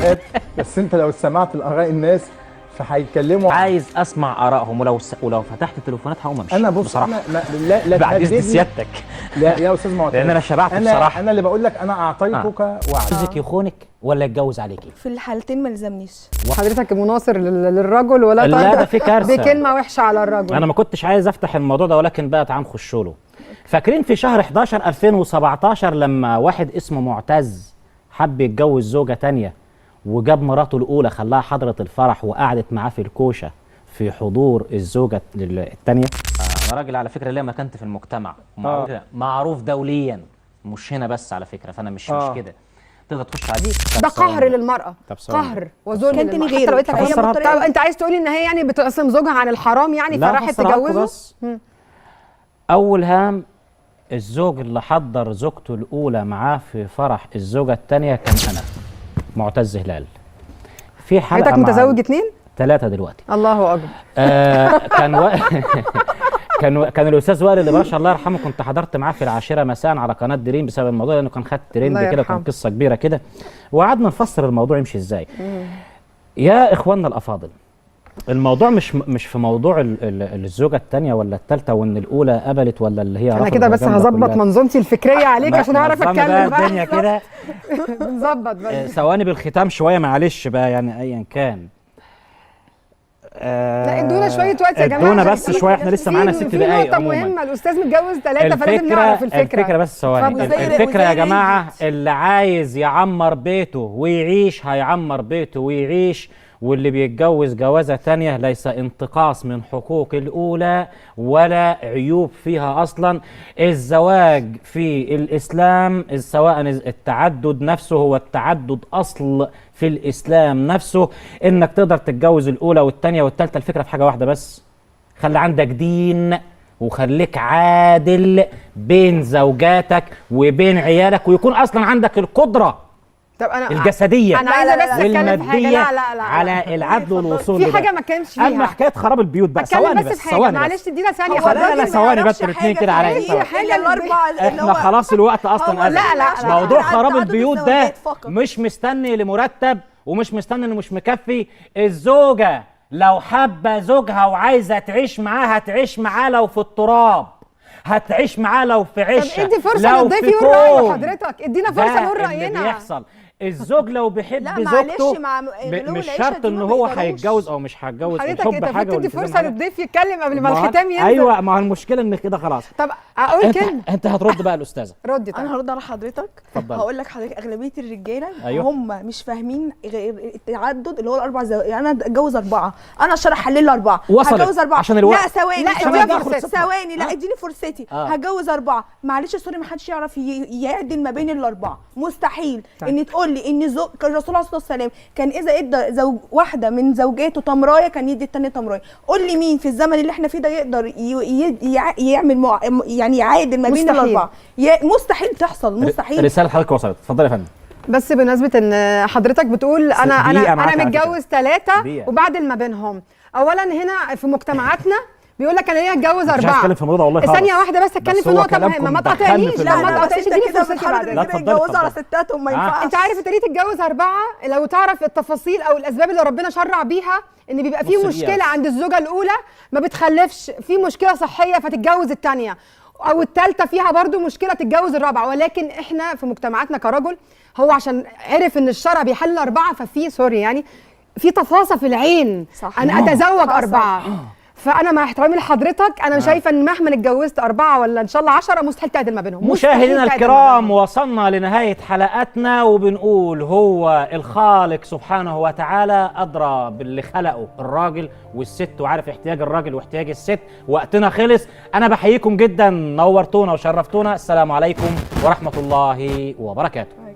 اوقات، بس انت لو سمعت الاراء الناس فهيتكلموا. عايز اسمع ارائهم، ولو فتحت التليفونات هقوم امشي. انا بص بصراحة انا ما لا بعد اذن تهددني. سيادتك. لا يا استاذ معتز، لان انا شبعت انا بصراحة. انا اللي بقول لك انا اعطيتك وعد. جوزك يخونك ولا يتجوز عليكي؟ في الحالتين ما لزمنيش. حضرتك مناصر للرجل ولا لا ده في كارثة. بكلمه وحشة على الرجل. انا ما كنتش عايز افتح الموضوع ده، ولكن بقى تعال نخش له. فاكرين في شهر 11 2017 لما واحد اسمه معتز حب يتجوز زوجة تانية وجاب مراته الأولى خلاها حضرة الفرح وقعدت معاه في الكوشة في حضور الزوجة التانية؟ أنا راجل على فكرة ليا مكانتي في المجتمع، معروف دوليا، مش هنا بس على فكرة، فأنا مش مش كده تقدر تخش على دي. ده قهر للمرأة، قهر وذل. كان تاني للمرأة. غيره. حتى لو قلت لك هفسرها. طب انت عايز تقولي ان هي يعني بتعصم زوجها عن الحرام يعني، لا، فراحت هفسرها لكم. تجوزه؟ بس أول هام، الزوج اللي حضر زوجته الأولى معاه في فرح الزوجة الثانية كان أنا معتز هلال. في حلقة حضرتك مع متزوج 2؟ 3 دلوقتي. الله أكبر. كان الأستاذ وائل اللي باشا الله يرحمه، كنت حضرت معاه في 10 مساء على قناة دريم بسبب الموضوع، لأنه كان خد ترند كده وكان قصة كبيرة كده، وقعدنا نفسر الموضوع يمشي إزاي. يا إخواننا الأفاضل، الموضوع مش في موضوع الزوجة الثانية ولا الثالثة، وان الاولى قبلت ولا اللي هي انا كده، بس هظبط منظومتي الفكرية عليك عشان اعرف اتكلم بقى الدنيا كده. بنظبط بس ثواني بالختام شوية معلش بقى، يعني ايا كان. لا ادونا شوية وقت يا جماعة، ادونا بس شوية، احنا لسه معانا 6 دقائق. عموما في نقطة مهمة، الاستاذ متجوز 3 فلازم نعرف الفكرة. الفكرة بس ثواني، الفكرة يا جماعة، اللي عايز يعمر بيته ويعيش هيعمر بيته ويعيش، واللي بيتجوز جوازة تانية ليس انتقاص من حقوق الأولى ولا عيوب فيها أصلا. الزواج في الإسلام سواء التعدد نفسه، هو التعدد أصل في الإسلام نفسه، إنك تقدر تتجوز الأولى والتانية والتالتة. الفكرة في حاجة واحدة بس، خلي عندك دين وخليك عادل بين زوجاتك وبين عيالك، ويكون أصلا عندك القدرة طب انا الجسدية انا عايزه بس اتكلم في حاجة. لا لا لا، على العدل والوصول في حاجة ما اتكلمش فيها. اما حكاية خراب البيوت بقى، ثواني بس، ثواني معلش تدينا ثانية. لا لا ثواني بس، الاثنين كده عليا. حاجة الاربعة احنا خلاص الوقت اصلا. لا لا، موضوع خراب البيوت ده مش مستني لمرتب ومش مستني انه مش مكفي. الزوجة لو حابة زوجها وعايزه تعيش معاه هتعيش معاه، لو في التراب هتعيش معاه، لو في عشه. طب ادي فرصة للضيف يقول رايه حضرتك، ادينا فرصة نقول راينا. بيحصل الزوج لو بيحب زوجته مش شرط ان هو هيتجوز او مش هيتجوز. حضرتك انت بتدي فرصة للضيف يتكلم قبل ما الختام ينزل. ايوه، ما هو المشكلة ان كده خلاص. طب اقول كلمة، انت هترد بقى الاستاذة. ردي. طيب انا هرد على حضرتك. هقول لك حضرتك اغلبية الرجالة أيوه. هم مش فاهمين غير التعدد اللي هو الاربع زواج. يعني انا اتجوز 4، انا عشان احلل 4 هتجوز 4 عشان الوقت. لا ثواني، لا ثواني، لا اديني فرصتي. هتجوز 4، معلش sorry، ما حدش يعرف يعدل ما بين الاربعة، مستحيل. ان تقول لي ان زوج الرسول عليه الصلاة والسلام كان اذا ادى زوج واحدة من زوجاته تمرايه كان يدي الثانية تمرايه، قول لي مين في الزمن اللي احنا فيه ده يقدر يعمل يعني يعادل ما بين الاربعة؟ مستحيل تحصل، مستحيل. رسالة حضرتك وصلت، اتفضلي يا فندم. بس بمناسبة ان حضرتك بتقول انا انا انا متجوز 3 وبعدل ما بينهم، اولا هنا في مجتمعاتنا بيقول لك انا ليه اتجوز 4؟ مش عايز اتكلم في الموضوع ده والله خالص. ثانية واحدة بس اتكلم في نقطة مهمة، ما تقاطعنيش. لا ما تقاطعنيش، اديني فرصتي بعد. لا اتفضلي. على ستاتهم ما ينفعش. انت عارف انت ليه تتجوز 4؟ لو تعرف التفاصيل او الاسباب اللي ربنا شرع بيها ان بيبقى في مشكلة عند الزوجة الاولى ما بتخلفش، في مشكلة صحية فتتجوز الثانية، او الثالثة فيها برضو مشكلة تتجوز الرابعة. ولكن احنا في مجتمعاتنا كرجل هو عشان عرف ان الشرع بيحل 4، ففي sorry يعني في تفاصيل في العين. صح. انا اتزوج 4. فأنا مع احترامي لحضرتك أنا شايفة إن مهما اتجوزت 4 ولا إن شاء الله 10 مستحيل تعدل ما بينهم. مشاهدينا الكرام، وصلنا لنهاية حلقتنا، وبنقول هو الخالق سبحانه وتعالى أدرى باللي خلقه، الراجل والست، وعارف احتياج الراجل واحتياج الست. وقتنا خلص، أنا بحييكم جدا، نورتونا وشرفتونا. السلام عليكم ورحمة الله وبركاته.